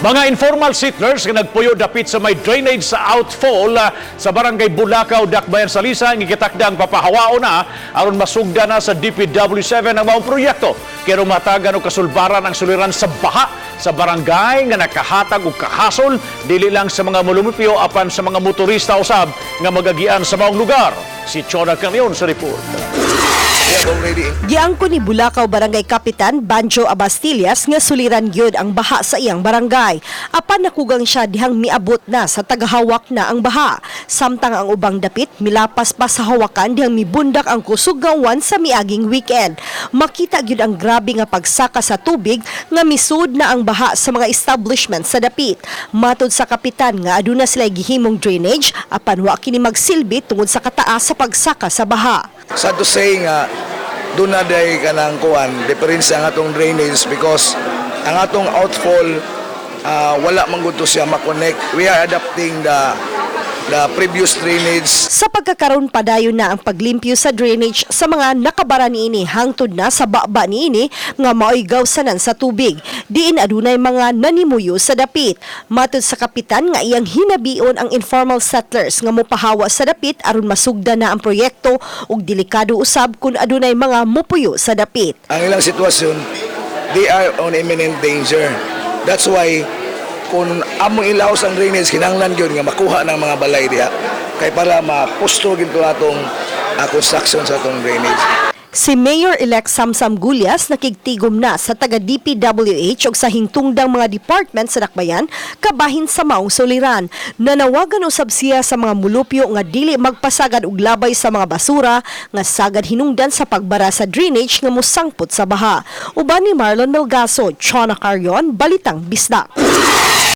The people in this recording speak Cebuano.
Mga informal settlers nga nagpuyo dapit sa may drainage sa outfall sa Barangay Bulacau, Dakbayan sa Lisa, ang gitakdang papahawaon na aron masugda na sa DPW7 ang maong proyekto. Kaya matagan og kasulbaran ang suliran sa baha sa barangay nga nakahatag og kahasol dili lang sa mga molumipyo apan sa mga motorista usab nga magagian sa maong lugar. Si Chona Camion sa report. We have already Giangko ni Bulacau Barangay Kapitan Banjo Abastillas nga suliran gyud ang baha sa iyang barangay. Apan nakugang siya dihang miabot na sa tagahawak na ang baha. Samtang ang ubang dapit milapas pa sa hawakan dihang mibundak ang kusog nga uwan sa miaging weekend. Makita gyud ang grabe nga pagsaka sa tubig nga misud na ang baha sa mga establishment sa dapit. Matod sa kapitan nga aduna sila gihimong drainage, apan wa kini magsilbi tungod sa kataas sa pagsaka sa baha. Sad to say nga doon na day kanang kuan diferensya ang atong drainage because ang atong outfall wala man gud to siya ma-connect. We are adapting the previous drainage. Sa pagkakaroon, padayon na ang paglimpyo sa drainage sa mga nakabara niini hangtod na sa baba niini nga maoy gawsanan sa tubig. Diin adunay mga nanimuyo sa dapit. Matod sa kapitan nga iyang hinabion ang informal settlers nga mopahawa sa dapit aron masugda na ang proyekto ug delikado usab kung adunay mga mupuyo sa dapit. Ang ilang sitwasyon, they are on imminent danger. That's why kung among ilaos ang drainage, kinahanglan gyud nga makuha ng mga balay diha kay para mapusto gyud to atong construction sa atong drainage. Si Mayor-elect Samsam Gullas nakigtigom na sa taga DPWH ug sa hingtungdang mga department sa Dakbayan kabahin sa maong suliran. Nanawagan usab siya sa mga mulupyo nga dili magpasagad og labay sa mga basura nga sagad hinungdan sa pagbara sa drainage nga mosangpot sa baha. Uban ni Marlon Melgaso, Chona Carion, Balitang Bisdak.